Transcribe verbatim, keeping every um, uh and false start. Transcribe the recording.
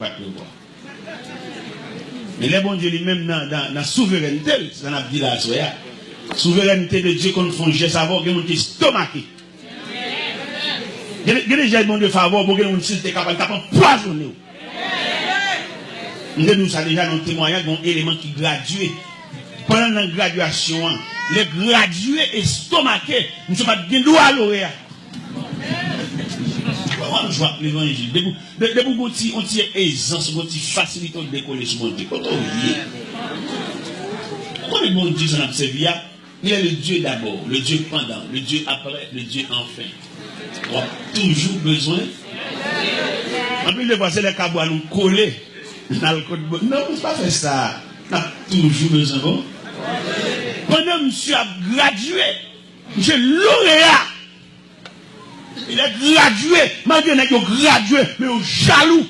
Pat revwa. Men lè Bondye li menm nan, nan, nan souverènte l, se sa n ap di la aswè a. Souverènte de Dye konn fè yon jès avè w, gen moun ki estomake. Gen, gen de jès Bondye fè avè w, bon, gen moun si l te kapab, l t ap anpwazonnen w. M te di w sa deja nan yon temwayaj, gen yon eleman ki gradye. Pandan nan gradyasyon an, lè gradye estomake, misye pa t gen dwa lore a. Wè, wè, m jwe ak levanjil. Depi, de- depi w gon ti, yon ti ezans, yon ti fasilite w dekole sou Bondye. Kote w ye? Ou konnen Bondye sa n ap sèvi a? Il est le Dieu d'abord, le Dieu pendant, le Dieu après, le Dieu enfin. W ap toujou bezwen. Anpil de fwa, se lè kabwa nou kole. N al kot bon. Non, se pa fè sa. N ap toujou bezwen bon. Pandan misye ap gradye, misye lore a. Li lè gradye, malgre nèg yo gradye, men yo jalou.